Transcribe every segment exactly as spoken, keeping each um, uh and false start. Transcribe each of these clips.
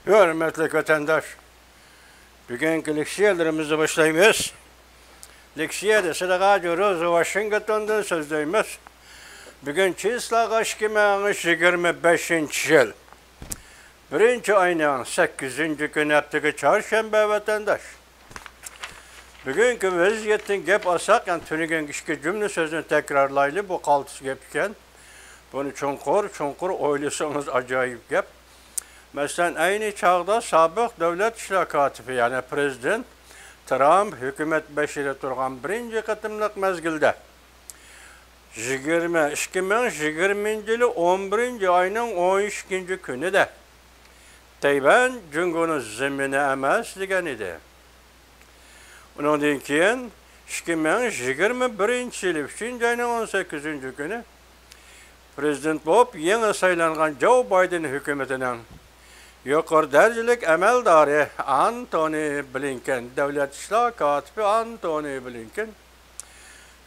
ھۆرمەتلىك ۋەتەنداش، بۈگۈنكى لېكسىيەلىرىمىزنى باشلايمىز. لېكسىيەدە سىلىغا روزا ۋاشىنگتوندىن سۆزلەيمىز. بۈگۈن چىسلاغا ئىككى مىڭ يىگىرمە بەشىنچى يىل، بىرىنچى ئاينىڭ سەككىزىنچى كۈنى، ھەپتىگە چارشەنبە ۋەتەنداش. بۈگۈنكى ۋەزىيەتتىن گەپ ئالساق، يەنى تۈنۈگۈنكى ئىككى جۈملە سۆزنى تەكرارلايلى، بۇ قالتىس گەپ ئىكەن. بۇنى چوڭقۇر، چوڭقۇر ئويلىسىڭىز ئاجايىپ گەپ. مەسىلەن، ئەينى چاغدا سابىق دۆلەت ئىشلار كاتىپى، يەنى پرېزىدېنت ترامپ ھۆكۈمەت بېشىدا تۇرغان بىرىنچى قېتىملىق مەزگىلدە، يىگىرمە، ئىككى مىڭ يىگىرمىنچى يىلى ئون بىرىنچى ئاينىڭ ئون ئىككىنچى كۈنىدە، تەيۋەن جۇڭگونىڭ زېمىنى ئەمەس، دېگەن ئىدى. ئۇنىڭدىن كېيىن ئىككى مىڭ يىگىرمە بىرىنچى يىلى ئۈچىنچى ئاينىڭ ئون سەككىزىنچى كۈنى پرېزىدېنت بولۇپ يېڭى سايلانغان جو بايدېن ھۆكۈمىتىنىڭ يۇقىرى دەرىجىلىك ئەمەلدارى ئانتونى بلىنكېن، دۆلەت ئىشلار كاتىپى ئانتونى بلىنكېن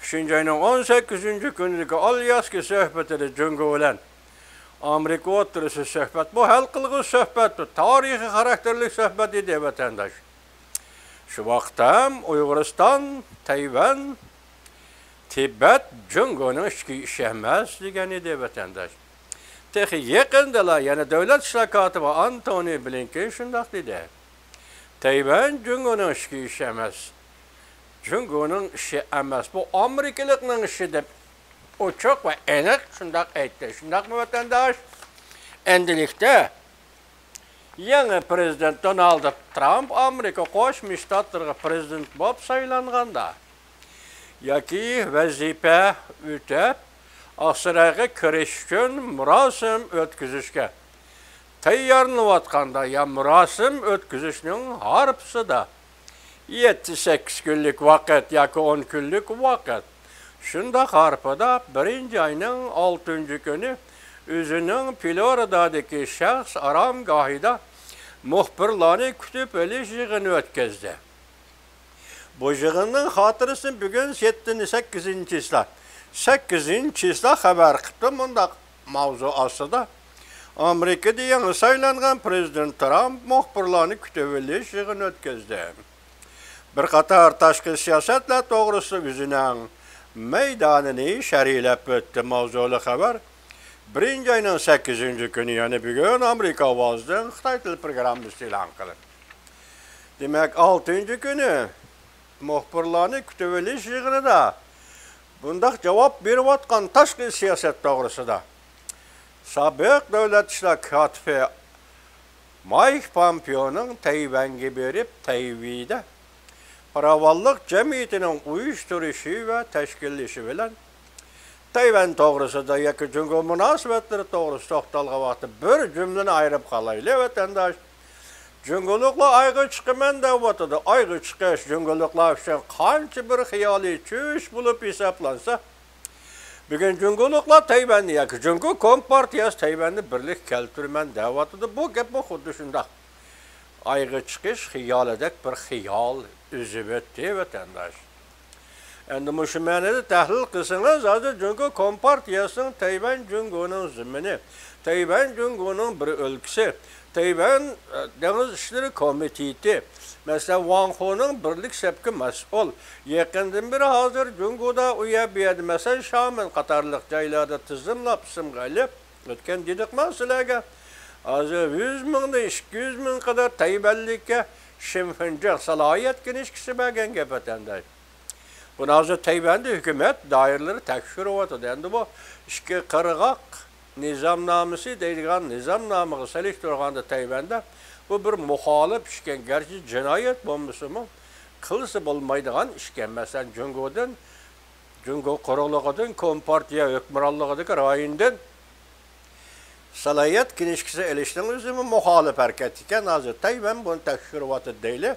ئۈچىنچى ئاينىڭ ئون سەككىزىنچى كۈنىدىكى ئالياسكا سۆھبىتىدە جۇڭگو بىلەن ئامېرىكا ئوتتۇرىسىدا سۆھبەت، بۇ ھەل قىلغۇچ سۆھبەت، تارىخىي خاراكتېرلىك سۆھبەت ئىدى، ۋەتەنداش. شۇ ۋاقىتتا ھەم ئۇيغۇرىستان، تەيۋەن، تىبەت جۇڭگونىڭ ئىچكى ئىشى ئەمەس، دېگەن ئىدى، ۋەتەنداش. تېخى يېقىندىلا يەنە دۆلەت ئىشلار كاتىپى ئانتونى بلىنكېن شۇنداق دېدى. تەيۋەن جۇڭگونىڭ ئىچكى ئىشى ئەمەس. جۇڭگونىڭ ئىشى ئەمەس، بۇ ئامېرىكىلىقنىڭ ئىشى، دەپ ئوچۇق ۋە ئېنىق شۇنداق ئېيتتى. شۇنداقمۇ، ۋەتەنداش؟ ئەمدىلىكتە يېڭى پرېزىدېنت دونالد ترامپ ئامېرىكا قوشما شتاتلىرىغا پرېزىدېنت بولۇپ سايلانغاندا ياكى ۋەزىپە ئۆتەپ، ئاقسارايغا كىرىش ئۈچۈن مۇراسىم ئۆتكۈزۈشكە تەييارلىنىۋاتقاندا يا مۇراسىم ئۆتكۈزۈشنىڭ ھارپىسىدا، يەتتە، سەككىز كۈنلۈك ۋاقىت ياكى ئون كۈنلۈك ۋاقىت، شۇنداق ھارپىدا بىرىنچى ئاينىڭ ئالتىنچى كۈنى ئۆزىنىڭ فلورىدادىكى شەخس ئارامگاھىدا مۇخبىرلارنى كۈتۈپ ئېلىش يىغىنى ئۆتكۈزدى. بۇ يىغىننىڭ خاتىرىسىنى بۈگۈن يەتتىنچى، سەككىزىنچى چىسلا، سەككىزىنچى چىسلا خەۋەر قىپتۇ مۇنداق ماۋزۇ ئاستىدا: ئامېرىكىدا يېڭى سايلانغان پرېزىدېنت ترامپ مۇخبىرلارنى كۈتۈۋېلىش يىغىنى ئۆتكۈزدى. بىر قاتار تاشقى سىياسەتلەر توغرىسىدا ئۆزىنىڭ مەيدانىنى شەرھلەپ ئۆتتى ماۋزۇلۇق خەۋەر بىرىنچى ئاينىڭ سەككىزىنچى كۈنى، يەنى بۈگۈن ئامېرىكا ئاۋازىدىن خىتاي تىل پروگراممىسى ئېلان قىلىندى. دېمەك، ئالتىنچى كۈنى مۇخبىرلارنى كۈتۈۋېلىش يىغىنىدا بۇنداق جاۋاب بېرىۋاتقان تاشقى سىياسەت توغرىسىدا سابىق دۆلەت ئىشلار كاتىپى مايك پامپېئونىڭ تەيۋەنگە بېرىپ، تەيۋېيدە پاراۋانلىق جەمئىيىتىنىڭ ئۇيۇشتۇرۇشى ۋە تەشكىللىشى بىلەن تەيۋەن توغرىسىدا ياكى جۇڭگو مۇناسىۋەتلىرى توغرىسىدا توختالغان ۋاقىتتا بىر جۈملىنى ئايرىپ قالايلى، ۋەتەنداش. جۇڭگولۇقلار ئايغا چىقىمەن دەۋاتىدۇ. ئايغا چىقىش جۇڭگولۇقلار ئۈچۈن قانچە بىر خىيالىي چۈش بولۇپ ھېسابلانسا، بۈگۈن جۇڭگولۇقلار تەيۋەننى ياكى جۇڭگو كومپارتىيەسى تەيۋەننى بىرلىككە كەلتۈرىمەن دەۋاتىدۇ. بۇ گەپمۇ خۇددى شۇنداق. ئايغا چىقىش خىيالىدەك بىر خىيال ئۈزۈۋەتتى، ۋەتەنداش. ئەمدى مۇشۇ مەنىدە تەھلىل قىلسىڭىز، ھازىر جۇڭگو كومپارتىيەسىنىڭ تەيۋەن جۇڭگونىڭ زېمىنى، تەيۋەن جۇڭگونىڭ بىر ئۆلكىسى، تەيۋەن، ئە، دېڭىز ئىشلىرى كومىتېتى، مەسىلەن، ۋاڭ خۇنىڭ بىرلىك سەپكە مەسئۇل. يېقىندىن بېرى ھازىر جۇڭگودا ئۇ يەر، بۇ يەردە، مەسىلەن، شامېن قاتارلىق جايلاردا تىزىملاپ ئىسىمغا ئېلىپ، ئۆتكەن دېدۇقمۇ سىلەرگە؟ ھازىر يۈز مىڭدىن ئىككى يۈز مىڭ قەدەر تەيۋەنلىككە شىنفېنجېڭ سالاھىيەت كىنىشكىسى بەرگەن گەپ ئەتەندە. بۇنى ھازىر تەيۋەندە ھۆكۈمەت دائىرىلىرى تەكشۈرۈۋاتىدۇ. ئەمدى بۇ ئىككى قىرغاق نىزامنامىسى دەيدىغان نىزامنامىغا سېلىشتۇرغاندا تەيۋەندە بۇ بىر مۇخالىپ ئىشكەن. گەرچە جىنايەت بولمىسىمۇ، قىلسا بولمايدىغان ئىشكەن. مەسىلەن، جۇڭگودىن، جۇڭگو قۇرۇقلۇقىدىن، كومپارتىيە ھۆكۈمرانلىقىدىكى رايوندىن سالاھىيەت كىنىشكىسى ئېلىشنىڭ ئۆزىمۇ مۇخالىپ ھەرىكەت ئىكەن. ھازىر تەيۋەن بۇنى تەكشۈرۈۋاتىدۇ دەيلى.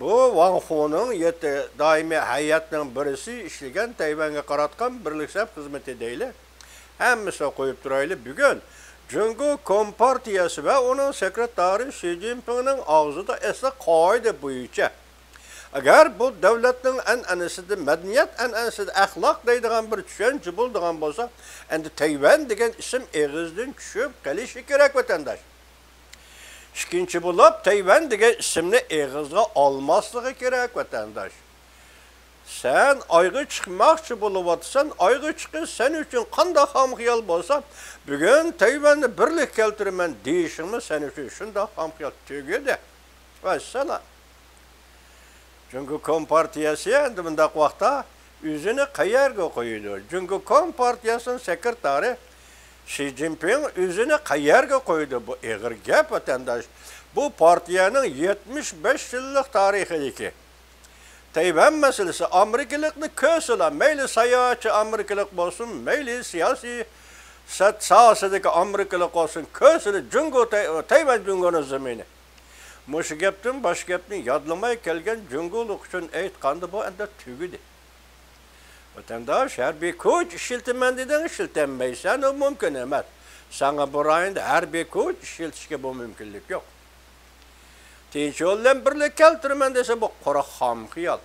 بۇ ۋاڭ خۇنىڭ يېتە دائىمىي ھەيئەتنىڭ بىرسى ئىشلىگەن تەيۋەنگە قاراتقان بىرلىك سەپ خىزمىتى دەيلى. ھەممىسىنى قويۇپ تۇرايلى. بۈگۈن جۇڭگو كومپارتىيەسى ۋە ئۇنىڭ سېكرېتارى شى جىنپىڭنىڭ ئاغزىدا ئەسلى قائىدە بويىچە، ئەگەر بۇ دۆلەتنىڭ ئەنئەنىسىدە، مەدەنىيەت ئەنئەنىسىدە ئەخلاق دەيدىغان بىر چۈشەنچە بولىدىغان بولسا، ئەمدى تەيۋەن دېگەن ئىسىم ئېغىزدىن چۈشۈپ قېلىشى كېرەك، ۋەتەنداش. ئىككىنچى بولۇپ، تەيۋەن دېگەن ئىسىمنى ئېغىزغا ئالماسلىقى كېرەك، ۋەتەنداش. سەن ئايغا چىقماقچى بولۇۋاتىسەن، ئايغا چىقىش سەن ئۈچۈن قانداق خام خىيال بولسا، بۈگۈن تەيۋەننى بىرلىككە كەلتۈرىمەن دېيىشىڭمۇ سەن ئۈچۈن شۇنداق خام خىيال. تۈگىدى. ۋەسسالام. جۇڭگو كومپارتىيەسى ئەمدى بۇنداق ۋاقىتتا ئۆزىنى قەيەرگە قويىدۇ؟ جۇڭگو كومپارتىيەسىنىڭ سېكرېتارى شى جىنپىڭ ئۆزىنى قەيەرگە قويىدۇ؟ بۇ ئېغىر گەپ، ۋەتەنداش. بۇ پارتىيەنىڭ يەتمىش بەش يىللىق تارىخىدىكى تەيۋەن مەسىلىسى ئامېرىكىلىقنى كۆرسىلا، مەيلى ساياھەتچى ئامېرىكىلىق بولسۇن، مەيلى سىياسىي سەت ساھەسىدىكى ئامېرىكىلىق بولسۇن، كۆرسىلا جۇڭگو، تەي-، تەيۋەن جۇڭگونىڭ زېمىنى. مۇشۇ گەپتىن باشقا گەپنى يادلىماي كەلگەن جۇڭگولۇق ئۈچۈن ئېيتقاندا، بۇ ئەمدى تۈگىدى. ۋەتەنداش، ھەربىي كۈچ ئىشلىتىمەن دېدىڭ، ئىشلىتەلمەيسەن، ئۇ مۇمكىن ئەمەس. ساڭا بۇ رايوندا ھەربىي كۈچ ئىشلىتىشكە بۇ مۇمكىنلىك يوق. تىنچ يول بىلەن بىرلىككە كەلتۈرىمەن دېسە، بۇ قۇرۇق خام خىيال.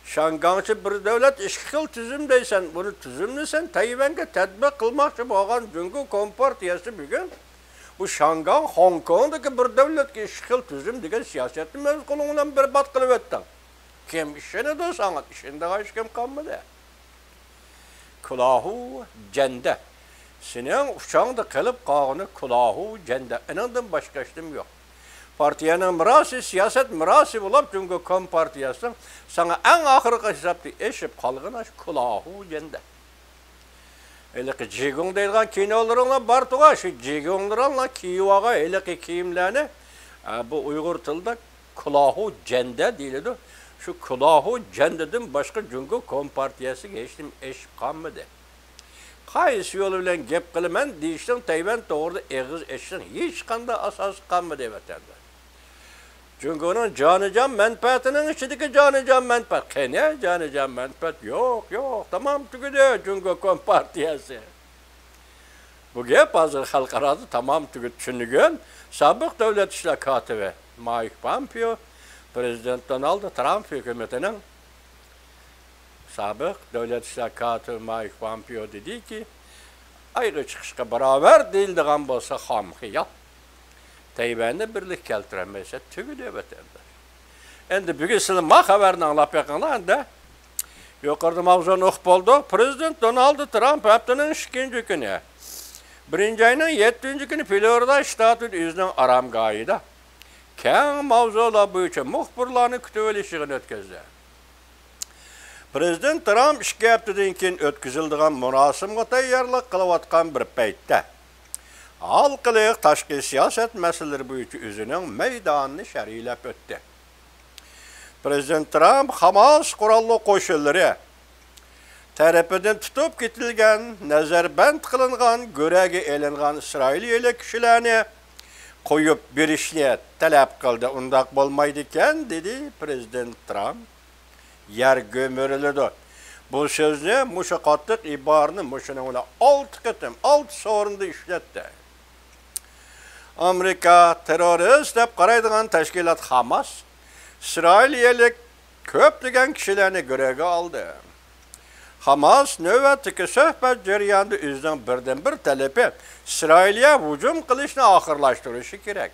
شياڭگاڭچە بىر دۆلەت ئىككى خىل تۈزۈم دەيسەن، بۇنى تۈزۈمنى سەن تەيۋەنگە تەتبىق قىلماقچى بولغان جۇڭگو كومپارتىيەسى بۈگۈن بۇ شياڭگاڭ، خوڭكوڭدىكى بىر دۆلەتكە ئىككى خىل تۈزۈم دېگەن سىياسەتنى ئۆز قولۇڭ بىلەن بەربات قىلىۋەتتىڭ. كىم ئىشىنىدۇ ساڭا؟ ئىشىنىدىغان ھېچكىم قالمىدى. كۇلاھۇ جەندە. سېنىڭ ئۇچاڭدا قېلىپ قالغىنى كۇلاھۇ جەندە. ئېنىڭدىن باشقا ھېچنېمە يوق. پارتىيەنىڭ مىراسى، سىياسەت مىراسى بولۇپ، جۇڭگو كومپارتىيەسىنىڭ ساڭا ئەڭ ئاخىرقى ھېسابتا ئېشىپ قالغىنى ئاشۇ كۇلاھۇ جەندە. ھېلىقى جىگۇڭ دەيدىغان كىنولىرىڭلار بار تۇغا، شۇ جىگۇڭلىرىڭلار كىيىۋالغان ھېلىقى كىيىملەرنى، ئە، بۇ ئۇيغۇر تىلىدا كۇلاھۇ جەندە دېيىلىدۇ. شۇ كۇلاھۇ جەندىدىن باشقا جۇڭگو كومپارتىيەسىگە ھېچنېمە ئېشىپ قالمىدى. قايسى يول بىلەن گەپ قىلىمەن دېيىشنىڭ، تەيۋەن توغرىدا ئېغىز ئېچىشنىڭ ھېچقانداق ئاساسى قالمىدى ۋەتەندە. جۇڭگونىڭ جانىجان مەنپەئەتىنىڭ ئىچىدىكى جانىجان مەنپەئەت. قېنى جانىجان مەنپەئەت؟ يوق، يوق، تامام تۈگىدى جۇڭگو كومپارتىيەسى. بۇ گەپ ھازىر خەلقئارادا تامام تۈگىدى. تۈنۈگۈن سابىق دۆلەت ئىشلار كاتىپى مايك پامپېئو، پرېزىدېنت دونالد ترامپ ھۆكۈمىتىنىڭ سابىق دۆلەت ئىشلار كاتىپى مايك پامپېئو دېدىكى، ئايغا چىقىشقا باراۋەر دېيىلىدىغان بولسا خام خىيال. تەيۋەننى بىرلىككە كەلتۈرەلمەيسەن، تۈگىدى ۋەتەنداش. ئەمدى بۈگۈن سىلەر ما خەۋەرنى ئاڭلاپ بېقىڭلار ئەمدى. يۇقىرىدا ماۋزۇنى ئۇقۇپ بولدۇق. پرېزىدېنت دونالد ترامپ ھەپتىنىڭ ئىككىنچى كۈنى، بىرىنچى ئاينىڭ يەتتىنچى كۈنى فلورىدا شتاتىدا ئۆزىنىڭ ئارامگاھىدا كەڭ ماۋزۇلار بويىچە مۇخبىرلارنى كۈتۈۋېلىش يىغىنى ئۆتكۈزدى. پرېزىدېنت ترامپ ئىككى ھەپتىدىن كېيىن ئۆتكۈزۈلىدىغان مۇراسىمغا تەييارلىق قىلىۋاتقان بىر پەيتتە، ھالقىلىق تاشقى سىياسەت مەسىلىلىرى بويىچە ئۆزىنىڭ مەيدانىنى شەرھلەپ ئۆتتى. پرېزىدېنت ترامپ خاماس قوراللىق قوشۇنلىرى تەرىپىدىن تۇتۇپ كېتىلگەن، نەزەربەند قىلىنغان، گۆرۈگە ئېلىنغان ئىسرائىلىيەلىك كىشىلەرنى قويۇپ بېرىشنى تەلەپ قىلدى. ئۇنداق بولمايدىكەن، دېدى پرېزىدېنت ترامپ. يەر گۈمۈرۈلىدۇ. بۇ سۆزنى، مۇشۇ قاتتىق ئىبارىنى مۇشۇنىڭ بىلەن ئالتە قېتىم، ئالتە سورۇندا ئىشلەتتى. ئامېرىكا تېررورىست دەپ قارايدىغان تەشكىلات خاماس ئىسرائىلىيەلىك كۆپلىگەن كىشىلەرنى گۆرۈگە ئالدى. خاماس نۆۋەتتىكى سۆھبەت جەريانىدا ئۆزىنىڭ بىردىنبىر تەلىپى ئىسرائىلىيە ھۇجۇم قىلىشنى ئاخىرلاشتۇرۇشى كېرەك،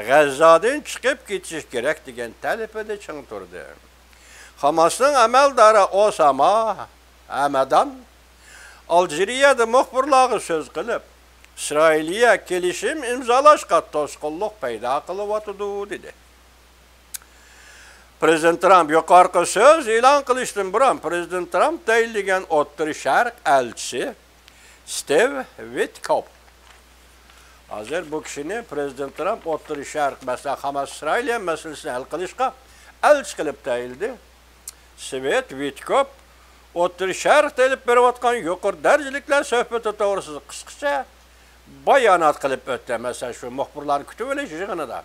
غەززادىن چىقىپ كېتىشى كېرەك دېگەن تەلىپىدە چىڭ تۇردى. خاماسنىڭ ئەمەلدارى ئوساما ھەمەدان ئالجىرىيەدە مۇخبىرلارغا سۆز قىلىپ، ئىسرائىلىيە كېلىشىم ئىمزالاشقا توسقۇنلۇق پەيدا قىلىۋاتىدۇ، دېدى. پرېزىدېنت ترامپ يۇقىرىقى سۆز ئېلان قىلىشتىن بۇرۇن، پرېزىدېنت ترامپ تەيىنلىگەن ئوتتۇرا شەرق ئەلچىسى ستىۋ ۋىتكوپ. ھازىر بۇ كىشىنى پرېزىدېنت ترامپ ئوتتۇرا شەرق، مەسىلەن، خاماس ئىسرائىلىيە مەسىلىسىنى ھەل قىلىشقا ئەلچى قىلىپ تەيىنلىدى. ستىۋ ۋىتكوپ ئوتتۇرا شەرقتە ئېلىپ بېرىۋاتقان يۇقىرى دەرىجىلىكلەر سۆھبىتى توغرىسىدا قىسقىچە بايانات قىلىپ ئۆتتى. مەسىلەن، شۇ مۇخبىرلارنى كۈتۈۋېلىش يىغىنىدا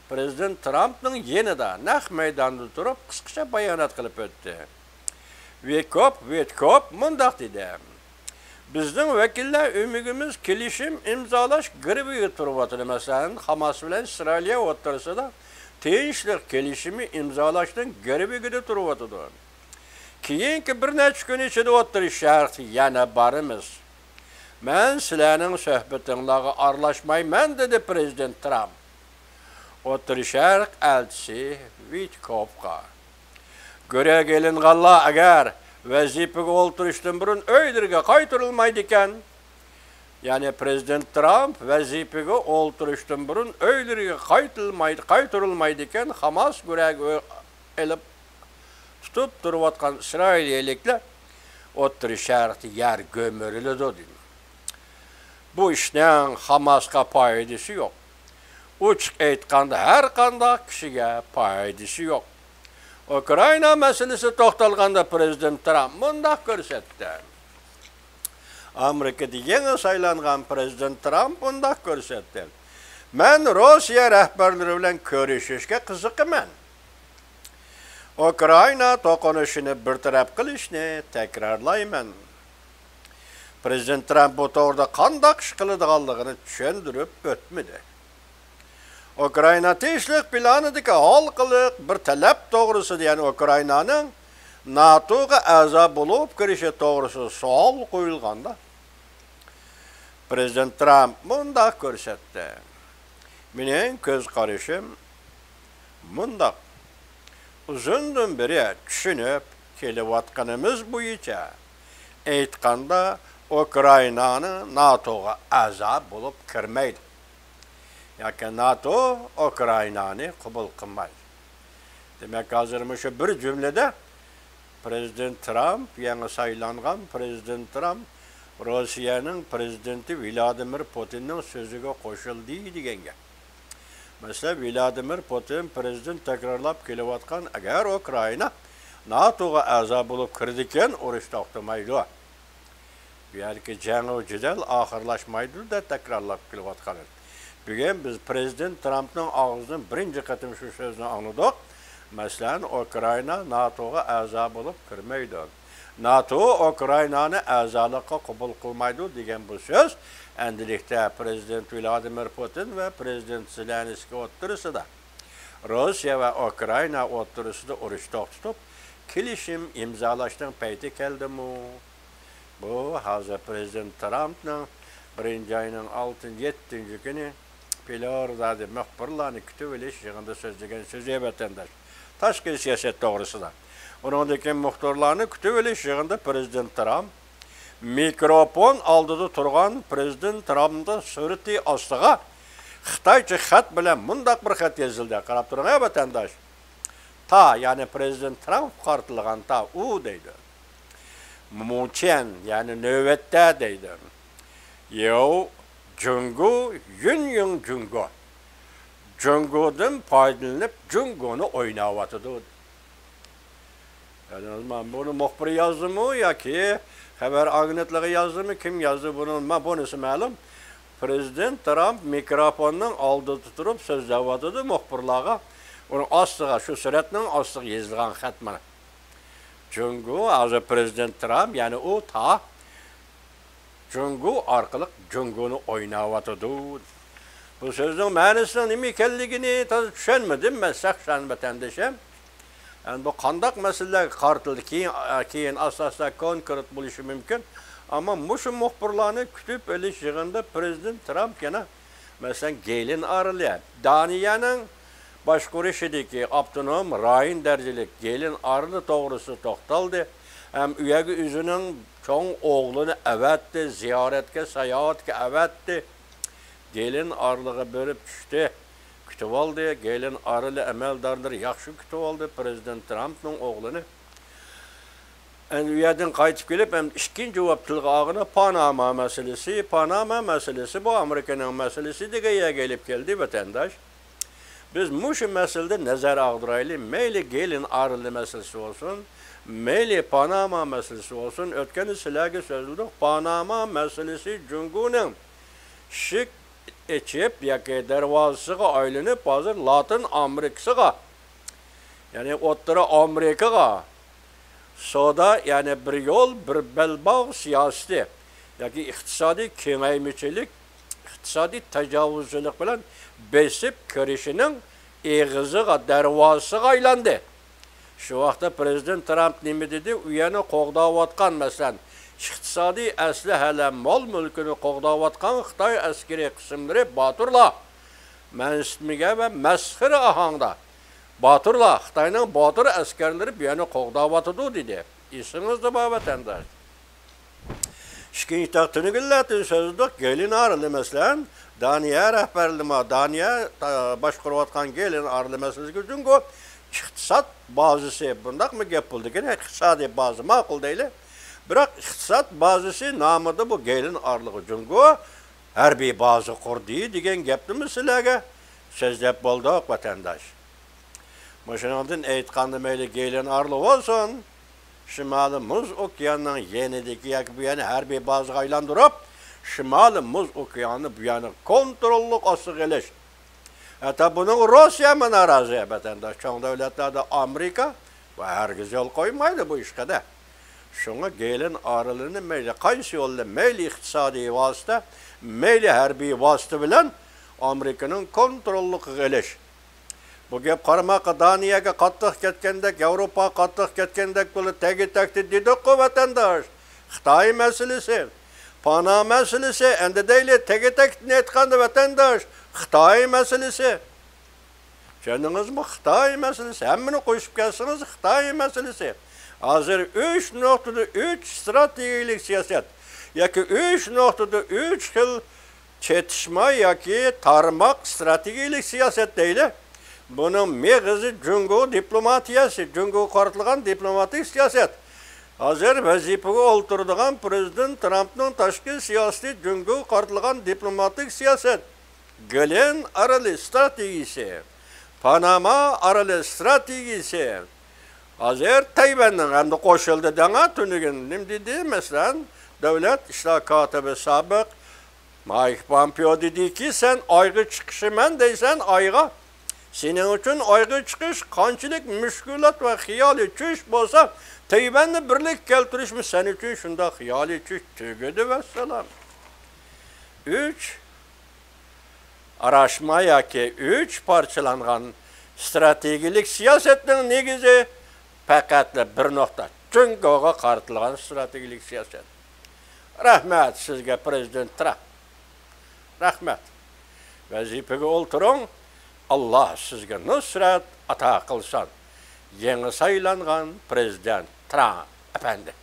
پرېزىدېنت ترامپنىڭ يېنىدا نەق مەيداندا تۇرۇپ قىسقىچە بايانات قىلىپ ئۆتتى. ۋىتكوپ، ۋىتكوپ مۇنداق دېدى. بىزنىڭ ۋەكىللەر ئۆمىكىمىز كېلىشىم ئىمزالاش گىرۋىكىدە تۇرۇۋاتىدۇ. مەسىلەن، خاماس بىلەن ئىسرائىلىيە ئوتتۇرىسىدا تىنچلىق كېلىشىمى ئىمزالاشنىڭ گىرۋىكىدە تۇرۇۋاتىدۇ. كېيىنكى بىر نەچچە كۈن ئىچىدە ئوتتۇرا شەرقتە يەنە بارىمىز. مەن سىلەرنىڭ سۆھبىتىڭلارغا ئارىلاشمايمەن، دېدى پرېزىدېنت ترامپ. ئوتتۇرا شەرق ئەلچىسى ۋىتكوفقا، گۆرۈگە ئېلىنغانلار ئەگەر ۋەزىپىگە ئولتۇرۇشتىن بۇرۇن ئۆيلىرىگە قايتۇرۇلمايدىكەن، يەنى پرېزىدېنت ترامپ ۋەزىپىگە ئولتۇرۇشتىن بۇرۇن ئۆيلىرىگە قايتۇرۇلمايدىكەن، خاماس گۆرۈگە ئېلىپ تۇتۇپ تۇرۇۋاتقان ئىسرائىلىيەلىكلەر ئوتتۇرا شەرقتە يەر گۆمۈرۈلىدۇ دېدى. بۇ ئىشنىڭ خاماسقا پايدىسى يوق. ئوچۇق ئېيتقاندا، ھەر قانداق كىشىگە پايدىسى يوق. ئۇكرائىنا مەسىلىسى توختالغاندا پرېزىدېنت ترامپ مۇنداق كۆرسەتتى. ئامېرىكىدا يېڭى سايلانغان پرېزىدېنت ترامپ مۇنداق كۆرسەتتى. مەن روسىيە رەھبەرلىرى بىلەن كۆرۈشۈشكە قىزىقىمەن. ئۇكرائىنا توقۇنۇشىنى بىر تەرەپ قىلىشنى تەكرارلايمەن. پرېزىدېنت ترامپ بۇ توغرىدا قانداق ئىش قىلىدىغانلىقىنى چۈشەندۈرۈپ ئۆتمىدى. ئۇكرائىنا تىنچلىق پىلانىدىكى ھالقىلىق بىر تەلەپ توغرىسىدا، يەنى ئۇكرائىنانىڭ ناتوغا ئەزا بولۇپ كىرىشى توغرىسىدا سوئال قويۇلغاندا، پرېزىدېنت ترامپ مۇنداق كۆرسەتتى. مېنىڭ كۆز قارىشىم مۇنداق. ئۇزۇندىن بېرى چۈشىنىپ كېلىۋاتقىنىمىز بويىچە ئېيتقاندا، ئۇكرائىنانى ناتوغا ئەزا بولۇپ كىرمەيدۇ. ياكى ناتو ئۇكرائىنانى قوبۇل قىلمايدۇ. دېمەك، ھازىر مۇشۇ بىر جۈملىدە پرېزىدېنت ترامپ، يېڭى سايلانغان پرېزىدېنت ترامپ روسىيەنىڭ پرېزىدېنتى ۋلادىمىر پۇتىننىڭ سۆزىگە قوشۇلدى دېگەن گەپ. مەسىلەن، ۋلادىمىر پۇتىن پرېزىدېنت تەكرارلاپ كېلىۋاتقان، ئەگەر ئۇكرائىنا ناتوغا ئەزا بولۇپ كىرىدىكەن، ئۇرۇش توختىمايدۇ. بۇ يەردىكى جەڭ ۋە جېدەل ئاخىرلاشمايدۇ دەپ تەكرارلاپ كېلىۋاتقان ئىدى. بۈگۈن بىز پرېزىدېنت ترامپنىڭ ئاغزىدىن بىرىنچى قېتىم شۇ سۆزنى ئاڭلىدۇق. مەسىلەن، ئۇكرائىنا ناتوغا ئەزا بولۇپ كىرمەيدۇ. ناتو ئۇكرائىنانى ئەزالىققا قوبۇل قىلمايدۇ دېگەن بۇ سۆز ئەمدىلىكتە پرېزىدېنت ۋلادىمىر پۇتىن ۋە پرېزىدېنت زېلېنسكىي ئوتتۇرىسىدا، روسىيە ۋە ئۇكرائىنا ئوتتۇرىسىدا ئۇرۇش توختىتىپ، كېلىشىم ئىمزالاشنىڭ پەيتى كەلدىمۇ؟ بۇ ھازىر پرېزىدېنت ترامپنىڭ بىرىنچى ئاينىڭ ئالتىنچى، يەتتىنچى كۈنى فلوردادا مۇخبىرلارنى كۈتۈۋېلىش يىغىنىدا سۆزلىگەن سۆزى، ۋەتەنداش. تاشقى سىياسەت توغرىسىدا. ئۇنىڭدىن كېيىن مۇخبىرلارنى كۈتۈۋېلىش يىغىنىدا پرېزىدېنت ترامپ مىكروفون ئالدىدا تۇرغان پرېزىدېنت ترامپنىڭ سۈرىتى ئاستىغا خىتايچە خەت بىلەن مۇنداق بىر خەت يېزىلدى. قاراپ تۇرۇڭ، ھە، ۋەتەنداش. تا، يەنى پرېزىدېنت ترامپقا قارىتىلغان تا، ئۇ دەيدۇ. مۇچيەن، يەنى نۆۋەتتە دەيدۇ. ياۋ جۇڭگو، يۈنيىڭ جۇڭگو. جۇڭگودىن پايدىلىنىپ، جۇڭگونى ئويناۋاتىدۇ. يەنى مانا بۇنى مۇخبىر يازدىمۇ ياكى خەۋەر ئاگېنتلىقى يازدىمۇ، كىم يازدى بۇنى؟ مانا بۇنىسى مەلۇم. پرېزىدېنت ترامپ مىكروفوننىڭ ئالدىدا تۇرۇپ سۆزلەۋاتىدۇ مۇخبىرلارغا. ئۇنىڭ ئاستىغا، شۇ سۈرەتنىڭ ئاستىغا يېزىلغان خەت مانا. جۇڭگو، ھازىر پرېزىدېنت ترامپ، يەنى ئۇ تا جۇڭگو ئارقىلىق جۇڭگونى ئويناۋاتىدۇ. بۇ سۆزنىڭ مەنىسىنىڭ نېمە ئىكەنلىكىنى تازا چۈشەنمىدىم مەن شەخسەن، ۋەتەندىشىم. ئەمدى بۇ قانداق مەسىلىلەرگە قارىتىلدى؟ كېيىن، كېيىن ئاستا-ئاستا كونكرېت بولۇشى مۇمكىن. ئەمما مۇشۇ مۇخبىرلارنى كۈتۈپ ئېلىش يىغىنىدا پرېزىدېنت ترامپ يەنە، مەسىلەن، گېلىن ئارىلى، دانىيەنىڭ باشقۇرۇشىدىكى ئاپتونوم رايون دەرىجىلىك گېلىن ئارىلى توغرىسىدا توختالدى ھەم ئۇ يەرگە ئۆزىنىڭ چوڭ ئوغلىنى ئەۋەتتى، زىيارەتكە، ساياھەتكە ئەۋەتتى. گېلىن ئارىلىغا بېرىپ چۈشتى، كۈتۈۋالدى. گېلىن ئارىلى ئەمەلدارلىرى ياخشى كۈتۈۋالدى پرېزىدېنت ترامپنىڭ ئوغلىنى. ئەمدى ئۇ يەردىن قايتىپ كېلىپ، ئەمدى ئىككىنچى باب تىلغا ئالغىنى پاناما مەسىلىسى. پاناما مەسىلىسى بۇ ئامېرىكىنىڭ مەسىلىسى دېگەن يەرگە ئېلىپ كەلدى، ۋەتەنداش. بىز مۇشۇ مەسىلىدە نەزەر ئاغدۇرايلى. مەيلى گېلىن ئارىلى مەسىلىسى بولسۇن، مەيلى پاناما مەسىلىسى بولسۇن، ئۆتكەندە سىلەرگە سۆزلىدۇق. پاناما مەسىلىسى جۇڭگونىڭ ئىشىك ئېچىپ ياكى دەرۋازىسىغا ئايلىنىپ، ھازىر لاتىن ئامېرىكىسىغا، يەنى ئوتتۇرا ئامېرىكىغا سودا، يەنى بىر يول، بىر بەلباغ سىياسىتى ياكى ئىقتىسادىي كېڭەيمىچىلىك، ئىقتىسادىي تاجاۋۇزچىلىق بىلەن بېسىپ كىرىشىنىڭ ئېغىزىغا، دەرۋازىسىغا ئايلاندى. شۇ ۋاقىتتا پرېزىدېنت ترامپ نېمە دېدى؟ ئۇ يەرنى قوغداۋاتقان، مەسىلەن، ئىقتىسادىي ئەسلىھەلەر، مال-مۈلكىنى قوغداۋاتقان خىتاي ئەسكىرىي قىسىملىرى، باتۇرلار، مەنسىتمىگە ۋە مەسخىرە ئاھاڭدا، باتۇرلار، خىتاينىڭ باتۇر ئەسكەرلىرى بۇ يەرنى قوغداۋاتىدۇ، دېدى. ئېسىڭىزدە بار، ۋەتەنداش. ئىككىنچى تاق تۈنۈگۈنلەردىن سۆزلىدۇق. گېلىن ئارىلى، مەسىلەن، دانىيە رەھبەرلىمە، دانىيە، تا-، باشقۇرۇۋاتقان گېلىن ئارىلى مەسىلىسىگە جۇڭگو ئىقتىساد بازىسى، بۇنداقمۇ گەپ بولىدىكەن، ئىقتىسادىي بازا ماقۇل دەيلى. بىراق ئىقتىساد بازىسى نامىدا بۇ گېلىن ئارىلىغا جۇڭگو ھەربىي بازا قۇردى دېگەن گەپنىمۇ سىلەرگە سۆزلەپ بولدۇق، ۋەتەنداش. مۇشۇنىڭدىن ئېيتقاندا، مەيلى گېلىن ئارىلى بولسۇن، شىمالىي مۇز ئوكياننىڭ يېنىدىكى ياكى بۇ يەرنى ھەربىي بازىغا ئايلاندۇرۇپ، شىمالىي مۇز ئوكيانىنى بۇ يەرنى كونتروللۇق ئاستىغا ئېلىش. ھەتتا بۇنىڭغا روسىيەمۇ نارازى، ۋەتەنداش. چوڭ دۆلەتلەردە ئامېرىكا ۋە ھەرگىز يول قويمايدۇ بۇ ئىشقا-دە. شۇڭا گېلىن ئارىلىنى مەيلى قايسى يول بىلەن، مەيلى ئىقتىسادىي ۋاسىتە، مەيلى ھەربىي ۋاسىتە بىلەن ئامېرىكىنىڭ كونتروللۇقىغا ئېلىش. بۇ گەپ قارىماققا دانىيەگە قاتتىق كەتكەندەك، ياۋروپاغا قاتتىق كەتكەندەك بولۇپ، تەگى-تەكتى دېدۇققۇ، ۋەتەنداش. خىتاي مەسىلىسى، پانا مەسىلىسى، ئەمدى دەيلى، تەگى-تەكتىنى ئېيتقاندا، ۋەتەنداش، خىتاي مەسىلىسى. چۈشەندىڭىزمۇ؟ خىتاي مەسىلىسى. ھەممىنى قوشۇپ كەلسىڭىز، خىتاي مەسىلىسى. ھازىر ئۈچ نۇقتىدا ئۈچ ئىستراتېگىيەلىك سىياسەت ياكى ئۈچ نۇقتىدا ئۈچ خىل چېتىشما ياكى تارماق ئىستراتېگىيەلىك سىياسەت دەيلى. بۇنىڭ مېغىزى جۇڭگو دىپلوماتىيەسى، جۇڭگوغا قارىتىلغان دىپلوماتىك سىياسەت. ھازىر ۋەزىپىگە ئولتۇرىدىغان پرېزىدېنت ترامپنىڭ تاشقى سىياسىتى جۇڭگوغا قارىتىلغان دىپلوماتىك سىياسەت. گېلىن ئارىلى ئىستراتېگىيىسى، پاناما ئارىلى ئىستراتېگىيىسى. ھازىر تەيۋەننىڭ ئەمدى قوشۇلدى دەڭا، تۈنۈگۈن نېمە دېدى؟ مەسىلەن، دۆلەت ئىشلار كاتىپى سابىق مايك پامپېئو دېدىكى، سەن ئايغا چىقىشىمەن دەيسەن، ئايغا. سېنىڭ ئۈچۈن ئايغا چىقىش قانچىلىك مۈشكۈلات ۋە خىيالىي چۈش بولسا، تەيۋەننى بىرلىككە كەلتۈرۈشمۇ سەن ئۈچۈن شۇنداق خىيالىي چۈش. تۈگىدى، ۋەسسالام. ئۈچ ئاراشما ياكى ئۈچ پارچىلانغان ئىستراتېگىيەلىك سىياسەتنىڭ نېگىزى پەقەتلا بىر نۇقتا، جۇڭگوغا قارىتىلغان ئىستراتېگىيەلىك سىياسەت. رەھمەت سىزگە، پرېزىدېنت ترامپ. رەھمەت. ۋەزىپىگە ئولتۇرۇڭ، ئاللا سىزگە نۇسرەت ئاتا قىلسۇن. يېڭى سايلانغان پرېزىدېنت ترامپ ئەپەندى.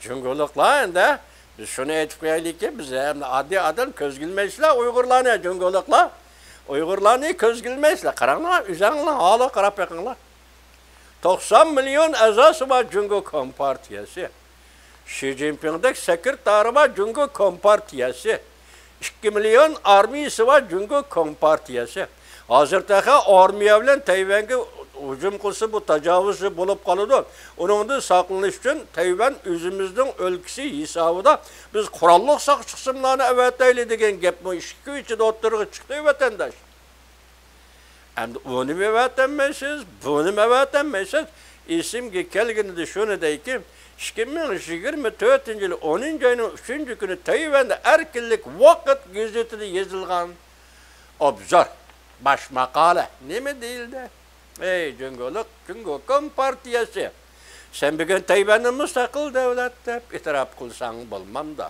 جۇڭگولۇقلار ئەمدى، بىز شۇنى ئېيتىپ قويايلىكى، بىز ئەمدى ئاددىي ئادەم كۆزگە ئىلمەيسىلەر ئۇيغۇرلارنى، جۇڭگولۇقلار. ئۇيغۇرلارنى كۆزگە ئىلمەيسىلەر. قاراڭلار، ئۆزۈڭلار ھالىغا قاراپ بېقىڭلار. توقسان مىليون ئەزاسى بار جۇڭگو كومپارتىيەسى. شى جىنپىڭدەك سېكرېتارى بار جۇڭگو كومپارتىيەسى. ئىككى مىليون ئارمىيىسى بار جۇڭگو كومپارتىيەسى. ھازىر تېخى ئارمىيە بىلەن تەيۋەنگە ھۇجۇم قىلسا، بۇ تاجاۋۇزچى بولۇپ قالىدۇ. ئۇنىڭدىن ساقلىنىش ئۈچۈن تەيۋەن ئۆزىمىزنىڭ ئۆلكىسى ھېسابىدا بىز قوراللىق ساقچى قىسىملارنى ئەۋەتەيلى دېگەن گەپمۇ ئىككى كۈن ئىچىدە ئوتتۇرىغا چىقتى، ۋەتەنداش. ئەمدى ئۇنىمۇ ئەۋەتەلمەيسىز، بۇنىمۇ ئەۋەتەلمەيسىز. ئېسىمگە كەلگىنىدە شۇنى دەيكى، ئىككى مىڭ يىگىرمە تۆتىنچى يىل ئونىنچى ئاينىڭ ئۈچىنچى كۈنى تەيۋەندە ئەركىنلىك ۋاقىت گېزىتىدە يېزىلغان ئوبزور، باش ماقالە نېمە دېيىلدى؟ ئەي جۇڭگولۇق، جۇڭگو كومپارتىيەسى، سەن بۈگۈن تەيۋەننى مۇستەقىل دۆلەت دەپ ئېتىراپ قىلساڭ بولمامدۇ؟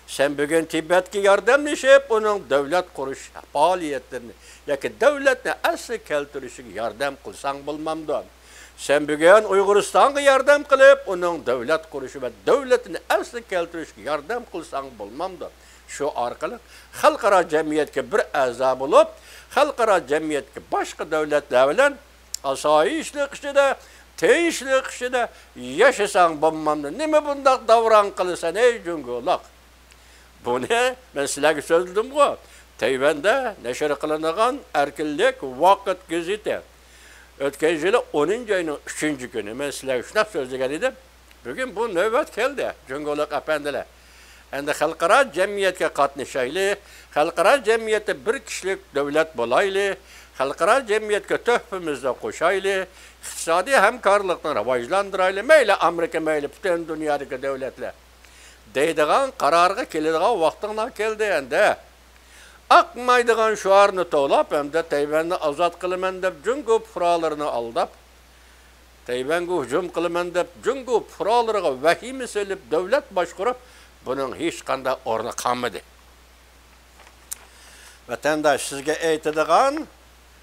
سەن بۈگۈن تىبەتكە ياردەملىشىپ، ئۇنىڭ دۆلەت قۇرۇش پائالىيەتلىرىنى ياكى دۆلەتنى ئەسلىگە كەلتۈرۈشىگە ياردەم قىلساڭ بولمامدۇ؟ سەن بۈگۈن ئۇيغۇرىستانغا ياردەم قىلىپ، ئۇنىڭ دۆلەت قۇرۇشى ۋە دۆلىتىنى ئەسلىگە كەلتۈرۈشىگە ياردەم قىلساڭ بولمامدۇ؟ شۇ ئارقىلىق خەلقئارا جەمئىيەتكە بىر ئەزا بولۇپ، خەلقئارا جەمئىيەتكە باشقا دۆلەتلەر بىلەن ئاسايىشلىق ئىچىدە، تىنچلىق ئىچىدە ياشىساڭ بولمامدۇ؟ نېمە بۇنداق داۋراڭ قىلىسەن، ئەي جۇڭگولۇق؟ بۇنى مەن سىلەرگە سۆزلىدىمغۇ؟ تەيۋەندە نەشر قىلىنغان ئەركىنلىك ۋاقىت گېزىتى. ئۆتكەن يىلى ئونىنچى ئاينىڭ ئۈچىنچى كۈنى مەن سىلەرگە شۇنداق سۆزلىگەن ئىدىم. بۈگۈن بۇ نۆۋەت كەلدى، جۇڭگولۇق ئەپەندىلەر. ئەمدى خەلقئارا جەمئىيەتكە قاتنىشايلى، خەلقئارا جەمئىيەتتە بىر كىشىلىك دۆلەت بولايلى، خەلقئارا جەمئىيەتكە تۆھپىمىزنى قوشايلى، ئىقتىسادىي ھەمكارلىقنى راۋاجلاندۇرايلى. مەيلى ئامېرىكا، مەيلى پۈتۈن دۇنيادىكى دۆلەتلەر. دەيدىغان قارارغا كېلىدىغان ۋاقتىڭلار كەلدى ئەمدى. ئاقمايدىغان شوئارنى توۋلاپ، ئەمدى تەيۋەننى ئازاد قىلىمەن دەپ جۇڭگو پۇقرالىرىنى ئالداپ، تەيۋەنگە ھۇجۇم قىلىمەن دەپ جۇڭگو پۇقرالىرىغا ۋەھىمە سېلىپ دۆلەت باشقۇرۇپ، بۇنىڭ ھېچقانداق ئورنى قالمىدى. ۋەتەنداش، سىزگە ئېيتىدىغان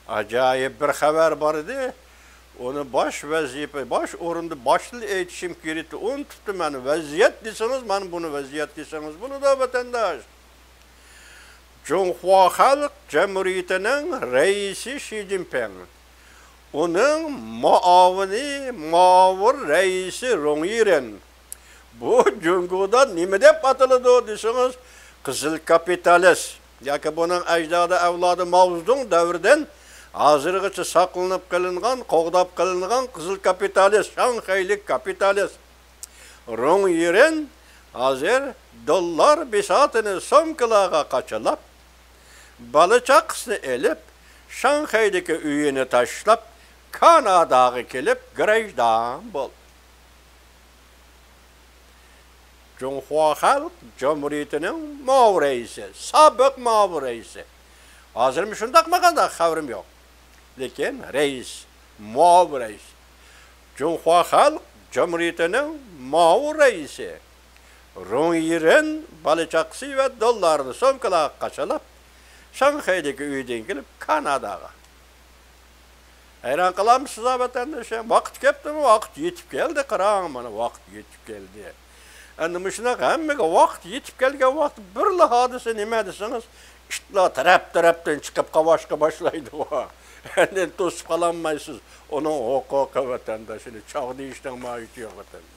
ئاجايىپ بىر خەۋەر بار ئىدى. ئۇنى باش ۋەزىپە، باش ئورۇندا باشتىن ئېيتىشىم كېرەك ئىدى، ئۇنتۇپتىمەن. ۋەزىيەت دېسىڭىز، مانا بۇنى ۋەزىيەت دېسىڭىز بولىدۇ، ۋەتەنداش. جۇڭخۇا خەلق جۇمھۇرىيىتىنىڭ رەئىسى شى جىنپىڭ، ئۇنىڭ مۇئاۋىنى، مۇئاۋىن رەئىسى رۇڭ يىرېن. بۇ جۇڭگودا نېمە دەپ ئاتىلىدۇ دېسىڭىز، قىزىل كاپىتالىست ياكى بۇنىڭ ئەجدادى ئەۋلادى ماۋزېدۇڭ دەۋرىدىن ھازىرغىچە ساقلىنىپ قېلىنغان، قوغداپ قېلىنغان قىزىل كاپىتالىست، شاڭخەيلىك كاپىتالىست رۇڭ يىرېن ھازىر دوللار بىساتىنى سومكىلارغا قاچىلاپ، بالا چاقىسىنى ئېلىپ، شاڭخەيدىكى ئۆيىنى تاشلاپ، كاناداغا كېلىپ گىرەجدان بولدى. جۇڭخۇا خەلق جۇمھۇرىيىتىنىڭ مۇئاۋىن رەئىسى، سابىق مۇئاۋىن رەئىسى. ھازىرمۇ شۇنداقمۇ قانداق خەۋىرىم يوق. لېكىن رەئىس، مۇئاۋىن رەئىس. جۇڭخۇا خەلق جۇمھۇرىيىتىنىڭ مۇئاۋىن رەئىسى رۇڭ يىرېن بالا چاقىسى ۋە دوللارنى سومكىلارغا قاچىلاپ، شاڭخەيدىكى ئۆيىدىن كېلىپ كاناداغا. ھەيران قالامسىز ۋەتەندىشىم؟ ۋاقىت كەپتىمۇ؟ ۋاقىت يېتىپ كەلدى، قاراڭ، مانا ۋاقىت يېتىپ كەلدى. ئەندى مۇشۇنداق ھەممىگە ۋاقىت يېتىپ كەلگەن ۋاقىت بىرلا ھادىسە نېمە دېسىڭىز، ئىتلار تەرەپ-تەرەپتىن چىقىپ قاۋاشقا باشلايدىغۇ. ئاندىن توسۇپ قالالمايسىز. ئۇنىڭ ھوقۇقى ۋەتەنداشىنى چاغ دېيىشنىڭ ماھىيىتى يوق ۋەتەنداش.